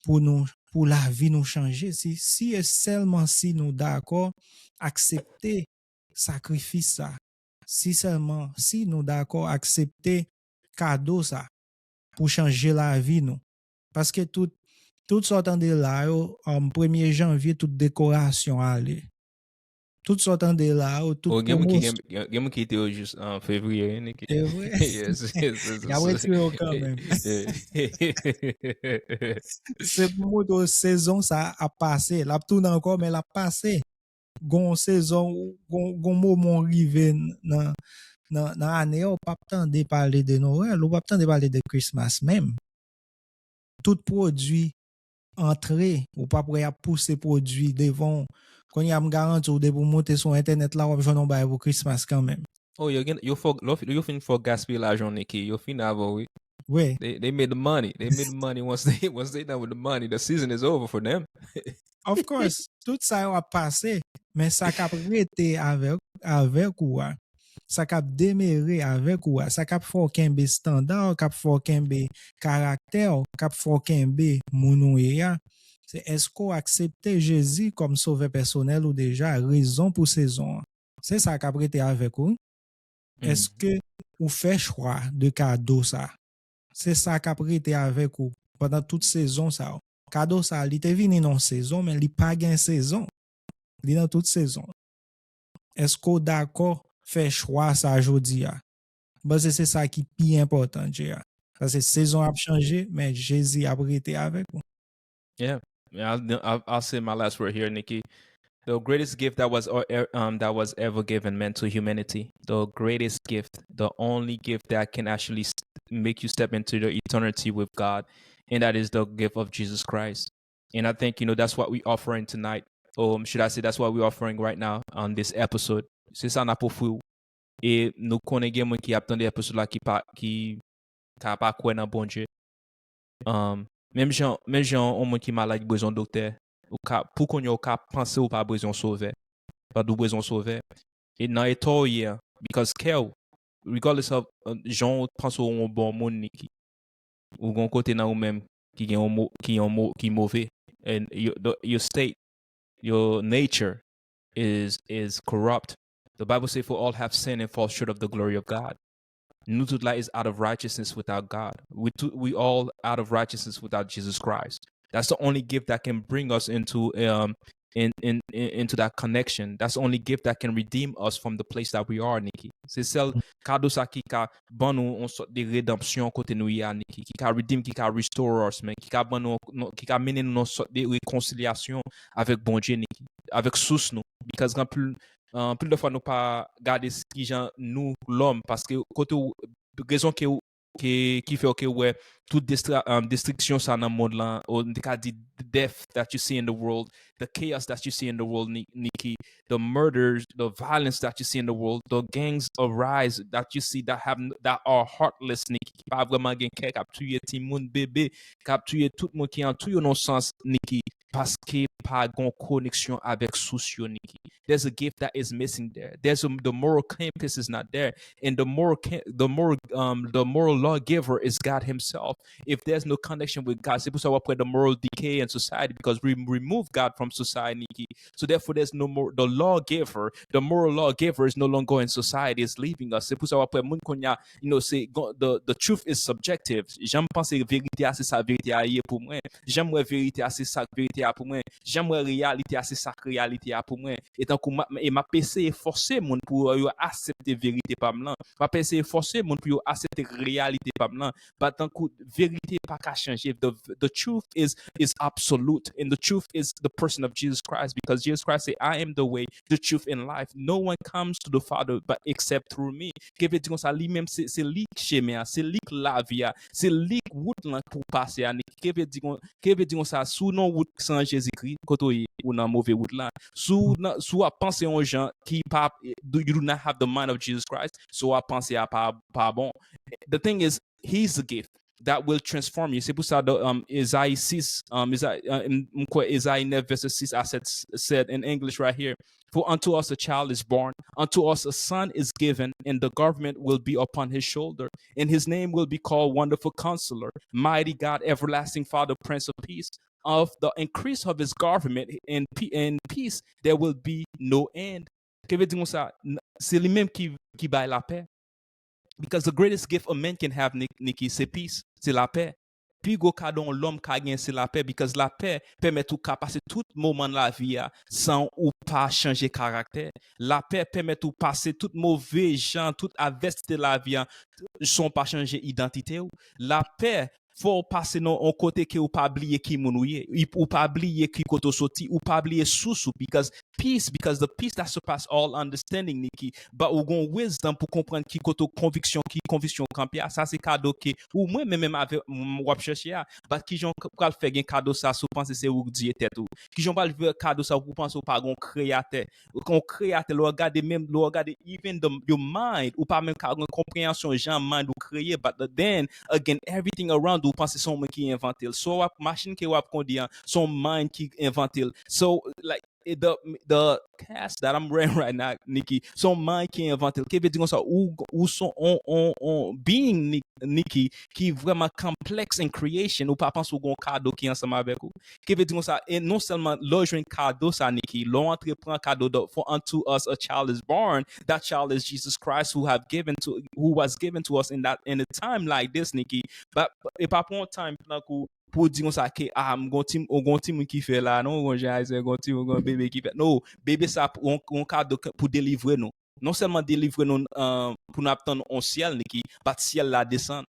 pou nou, pou lavi nou chanje, si, si e sèlman si nou dakò aksepte sakrifis sa, si sèlman si nou dakò aksepte kado sa pou chanje lavi nou. Paske tout, tout sa w tande la yo, um, premye janvye, tout dekorasyon ale. Tout sa w tande la yo, tout Oh, gen moun ki pwomosyon. Gen, gen, gen moun ki te yo jis an fevriye, wi, Niki. Se vre. Yes, yes, yes, Y ap retire yo kanmenm. Se pou montre w sezon sa ap pase. L ap tounen ankò, men l ap pase. Gon sezon, gon, gon moman w rive nan, nan, nan ane a, ou p ap tande pale de Nwèl, ou p ap tande pale de Christmas menm. Tout pwodui antre, ou p ap wè y ap pouse pwodui devan w. Kounye a, m garanti w, depi w monte sou entènèt la, w ap jwenn yon bagay pou Christmas kanmenm. Oh, yo gen, yo fò, yo, yo fin fò gaspiye lajan, Niki. Yo fin avè w, wi. Wi. They, they made the money. They made the money once they, once they done with the money. The season is over for them. Of course, tout sa yo ap pase, men sa k ap rete avèk, avèk ou a, sa k ap demere avèk ou a, sa k ap fè w kenbe estanda w, k ap fè w kenbe karaktè w, k ap fè w kenbe moun ou ye a, se èske w aksepte Jezi kòm sovè pèsonèl ou deja, rezon pou sezon an. Se sa k ap rete avèk ou. Èske ou fè chwa de kado sa? Se sa k ap rete avèk ou pandan tout sezon sa yo. Kado sa, li te vini nan yon sezon, men li pa gen sezon. Li nan tout sezon. Èske w dakò fè chwa sa jodi a? M panse se sa ki pi enpòtan, J A. Paske sezon ap chanje, men Jezi ap rete avèk ou. Yeah. Yeah, I'll, I'll, I'll say my last word here, Niki. The greatest gift that was or- er- um that was ever given, man, to humanity. The greatest gift, the only gift that can actually s- make you step into the eternity with God, and that is the gift of Jesus Christ. And I think, you know, that's what we offering tonight. Um, should I say that's what we offering right now on this episode? Se sa n ap ofri w. E nou konnen gen moun ki ap tande episode la ki pa, ki ka pa kwè nan Bondye. Um, menm jan, menm jan yon moun ki malad ki bezwen yon doktè, ou ka, pou kounye a ou ka panse ou pa bezwen yon sovè. But ou bezwen yon sovè. E nan eta w ye a, because kè w, regardless of uh, jan ou panse ou yon bon moun, Niki, ou gon kote nan ou menm ki gen yon mo, ki yon mo, ki move. And your, the, your state, your nature is is corrupt. The Bible say, "For all have sinned and fall short of the glory of God." Nou tout la is out of righteousness without God. We tout, we all out of righteousness without Jesus Christ. That's the only gift that can bring us into um in, in, in into that connection. That's the only gift that can redeem us from the place that we are, Niki. Se sèl kado sa ki ka ban nou yon sòt de redanpsyon kote nou ye a, Niki, ki ka redeem, ki ka restore us, man, ki ka ban nou, nou- ki ka mennen nou nan sòt de rekonsilyasyon avèk Bondye, Niki, avèk sous nou. Because anpil, anpil de fwa nou pa gade s- kijan nou lòm, paske kote w- rezon ke w- ke ki fè w ke wè tout destra, um, destriksyon sa nan mond lan, ou n te ka di death that you see in the world, the chaos that you see in the world, Ni- Niki, the murders, the violence that you see in the world, the gangs arise that you see that have n- that are heartless, Niki, ki pa vrèman gen kè, k ap touye timoun, bebe, k ap touye tout moun ki antou yo nan sans, Niki, paske pa gon koneksyon avèk sous yo, Niki. There's a gift that is missing there. There's a, the moral compass is not there, and the moral ca- the moral um the moral lawgiver is God Himself. If there's no connection with God, se pou sa w ap wè the moral decay in society because we remove God from society, Niki. So therefore, there's no more the lawgiver, the moral lawgiver is no longer in society, is leaving us. Se pou sa w ap wè moun kounye a, you know, se the the truth is subjective. Jan m panse verite a, se sa verite a ye pou mwen. Jan m wè verite a, se sa verite a pou mwen. Jan m wè reyalite a, se sa reyalite a pou mwen. E tankou m ap- e m ap eseye fòse moun pou yo aksepte verite pa m lan. M ap eseye fòse moun pou yo aksepte reyalite pa m lan. But tankou verite pa ka chanje. The the truth is is absolute, and the truth is the person of Jesus Christ, because Jesus Christ say, "I am the way, the truth, and life. No one comes to the Father but except through me." Ke vle di konsa, li menm se se li k chemen an, se li k lavi a, se li k wout lan pou pase a. Ke vle di kon- ke vle di konsa, si w nan wout san Jezikri, kote w ye, ou nan move wout la. Si w nan- si w ap panse yon jan ki pa, you do not have the mind of Jesus Christ, so w ap panse a pa pa bon. The thing is, he's the gift. that will transform you. Se pou sa, um, Ezayi sis, um, Ezayi, uh, m kwè Ezayi nèf, vèsè sis a sèt, said in English right here, "For unto us a child is born, unto us a son is given, and the government will be upon his shoulder, and his name will be called Wonderful Counselor, Mighty God, Everlasting Father, Prince of Peace. Of the increase of his government and, pe- and peace, there will be no end." Ke vle di konsa, se li menm ki, ki bay lapè. Because the greatest gift a man can have, Nikki, se peace, se lapè. Pi gwo kado yon lòm ka gen se lapè, because lapè pèmèt ou ka pase tout moman lavi a san ou pa chanje karaktè. Lapè pèmèt ou pase tout move jan, tout advèsite lavi a san ou pa chanje idantite w. Lapè fè w pase nan yon kote ke ou pa bliye ki moun ou ye, ou pa bliye ki kote w soti, ou pa bliye sous ou, because peace, because the peace that surpass all understanding, Nikki. But ou gon wisdom pou konprann ki kote konviksyon, ki konviksyon kanpe a. Sa se kado ke ou mwen menm menm avè w ap chèche a. But kijan w pral fè gen kado sa si w panse se ou k dirije tèt ou? Kijan w pral fè kado sa ou panse ou pa gon kreyatè? Kon kreyatè, lè w gade menm, lè w gade even the, your mind, ou pa menm ka gen konpreyansyon jan mind ou kreye, but then again, everything around ou panse se yon moun ki envante l. So w ap, machin ke w ap kondi an, se yon mind ki envante l. So, like, the, the task that I'm wearing right now, Nikki, se yon mind ki envante l. Ke vle di konsa, ou, ou se yon, yon, yon being, Nikki, ki vrèman complex in creation, ou pa panse ou gon kado ki ansanm avèk ou. Ke vle di konsa, e non sèlman lè w jwenn kado sa, Nikki, lè w antre pran kado, the, "For unto us a child is born, that child is Jesus Christ, who have given to, who was given to us in that, in a time like this, Nikki." But e pa pou yon time tankou pou di konsa ke, ah, m gon ti, ou gon timoun ki fè la, non, gon jan Ayisyen, gon timoun, gon bebe ki fè. No, bebe sa pou yon, yon kado pou delivre nou. Non sèlman delivre nou, uh, pou n ap tann yon syèl, Nikki, but syèl la desann.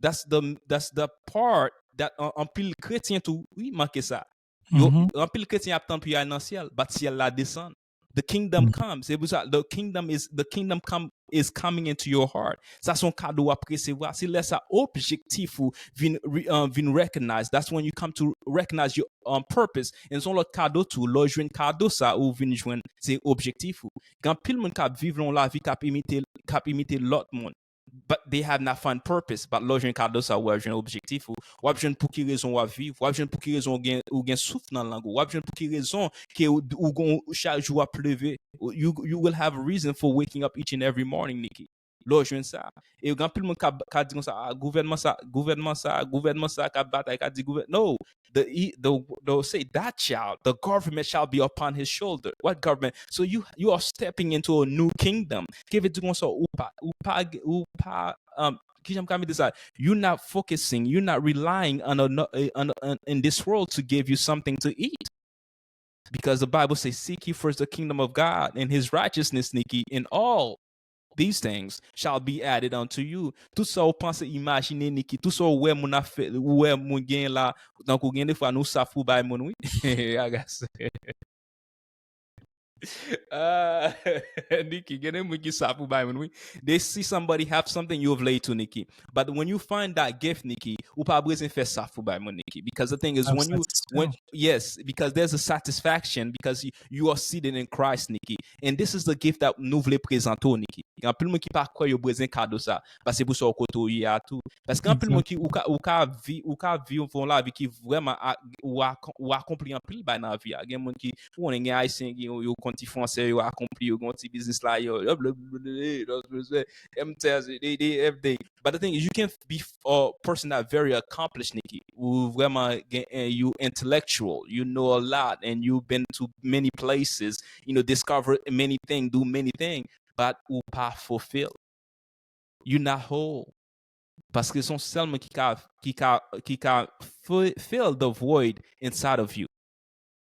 That's the, that's the part that an, anpil kretyen tou, wi, manke sa. Yo, anpil kretyen ap tann pou y al nan syèl, but syèl la desann. The kingdom comes. Se pou sa, the kingdom is, the kingdom come is coming into your heart. Sa se yon kado w ap resevwa. Se lè sa objektif ou vin, uh, vin recognize. That's when you come to recognize your, um, purpose. And se yon lòt kado tou. Lè w jwenn kado sa ou vin jwenn, se objektif ou. Gen anpil moun k ap viv yon lavi k ap imite, k ap imite lòt moun. But they have not found purpose. But lè w jwenn kado sa, w ap jwenn objektif ou. W ap jwenn pou ki rezon w ap viv. W ap jwenn pou ki rezon ou gen, ou gen souf nan lang ou. W ap jwenn pou ki rezon ke ou, ou gon, chak jou w ap leve. You, you will have a reason for waking up each and every morning, Nikki. Lè w jwenn sa. E gen anpil moun ka, ka di konsa, ah, gouvènman sa, gouvènman sa, gouvènman sa k ap batay, ka di gouvèn-, no. The, the, they'll say, "That child, the government shall be upon his shoulder." What government? So you, you are stepping into a new kingdom. Ke vle di konsa, ou pa, ou pa, ou pa, um, kijan m ka mete sa? You're not focusing, you're not relying on, a, on, on, in this world to give you something to eat. Because the Bible says, "Seek ye first the kingdom of God and his righteousness, Nikki, and all these things shall be added unto you." Tout sa ou panse, imajine, Nikki, tout sa ou wè moun ap fè, ou wè moun gen la, tankou gen defwa nou saf pou bay moun, wi. Agas. Ah, Nikki, gen de moun ki saf pou bay moun, wi. They see somebody have something, yo vle tou, Nikki. But when you find that gift, Nikki, ou pa bezwen fè saf pou bay moun, Nikki. Because the thing is, when you, when, yes, because there's a satisfaction, because you, you are seated in Christ, Nikki. And this is the gift that nou vle prezante w, Nikki. Gen anpil moun ki pa kwè yo bezwen kado sa. Paske pou sa w kote w ye a tou. Paske anpil moun ki, ou ka, ou ka vi-, ou ka viv yon lavi ki vrèman a, ou a, ou akonpli anpil bagay nan vi a. Gen moun ki, ou konnen gen Ayisyen ki, yo, yo konn ti fransè, yo akonpli, yo gen yon ti biznis la, yo, yo, blablabla, M T S, they, they, everything. But the thing is, you can be a person that very accomplished, Nikki. Ou vrèman gen, eh, you intellectual, you know a lot, and you've been to many places, you know, discover many things, do many things, but ou pa fulfill. You not whole. Paske se yon sèl moun ki ka, ki ka, ki ka fi-, fill the void inside of you.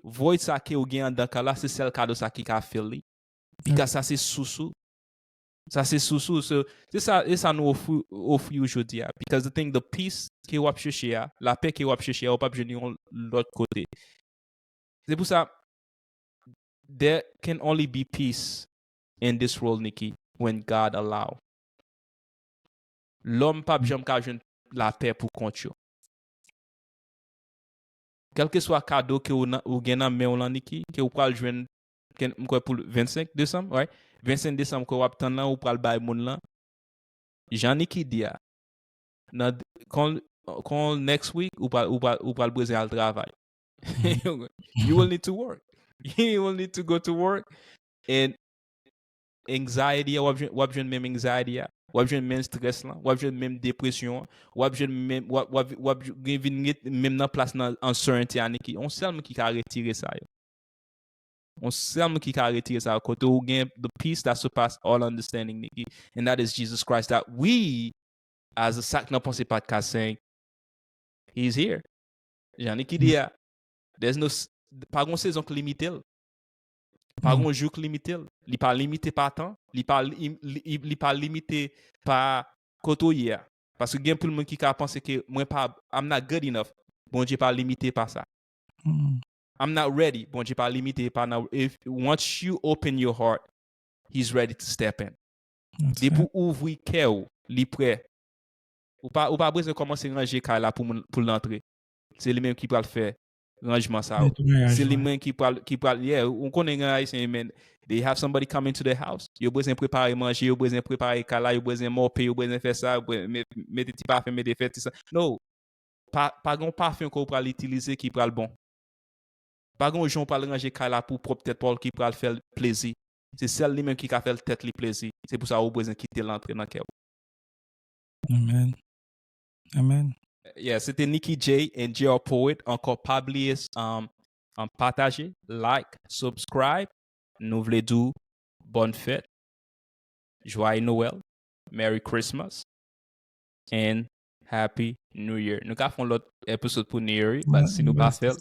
Void sa ke ou gen anndan kè w la, se sèl kado sa ki ka fill li. Because sa se sous ou. Sa se sous ou. So, se sa, e sa nou ofri, ofri w jodi a. Because the thing, the peace ke w ap chèche a, lapè ke w ap chèche a, ou p ap jwenn yon lòt kote. Se pou sa, there can only be peace in this world, Nikki, when God allow. Lòm p ap janm ka jwenn lapè pou kont yo. Kèlkeswa kado ke ou nan, ou gen nan men w lan, Nikki, ke ou pral jwenn, ke m kwè pou vennsenk desanm, right? Vennsenk desanm ke w ap tann lan, ou pral bay moun lan. Jan Nikki di a, nan, kon, kon next week, ou pral, ou pral, ou pral bezwen al travay. You will need to work. You will need to go to work. And anxiety a, w ap jwenn, w ap jwenn menm anxiety a. W ap jwenn menm stress lan. W ap jwenn menm depresyon an. W ap jwenn menm, w ap, w ap, w ap gen vin ret menm nan plas nan uncertainty a, Niki. On sèl moun ki ka retire sa yo. On sèl moun ki ka retire sa yo. Kote ou gen the peace that surpass all understanding, Niki. And that is Jesus Christ that we, as a Sak Nan Panse podcast, saying, he's here. Jan Niki di a, there's no s- pa gon sezon k limite l. Pa gon jou k limite l. Li pa limite pa tan. Li pa li, li, li pa limite pa kote w ye a. Paske gen anpil moun ki ka panse ke mwen pa, I'm not good enough. Bondye pa limite pa sa. I'm not ready. Bondye pa limite pa nan, if, once you open your heart, he's ready to step in. Depi w ouvri kè w, li prè. Ou pa, ou pa bezwen kòmanse ranje kay la pou moun, pou l antre. Se li menm ki pral fè ranjman sa yo. Se li menm ki pral, ki pral, yeah, ou konnen gen Ayisyen, men, they have somebody coming to the house. Yo bezwen prepare manje, yo bezwen prepare kay la, yo bezwen mope, yo bezwen fè sa, yo bezwen met- mete ti pafen, mete fè ti sa. No. Pa, pa gen yon pafen ke w pral itilize ki pral bon. Pa gen yon jan w pral ranje kay la pou pwòp tèt pa w ki pral fè l plezi. Se sèl li menm ki ka fè l tèt li plezi. Se pou sa ou bezwen kite l antre nan kè w. Amen. Amen. Yeah, se te Niki J and J R Poet. Ankò pa bliye, um, um, pataje, like, subscribe. Nou vle di w bòn fèt, Joyeux Noël, Merry Christmas, and Happy New Year. Nou ka fè yon lòt episode pou New Year, but si nou pa fè l,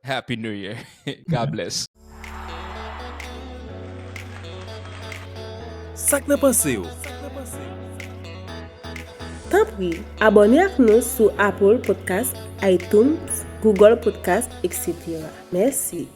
Happy New Year. God bless. Sa k nan panse w? Tanpri, abòne ak nou sou Apple Podcast, iTunes, Google Podcast, et cetera. Mèsi.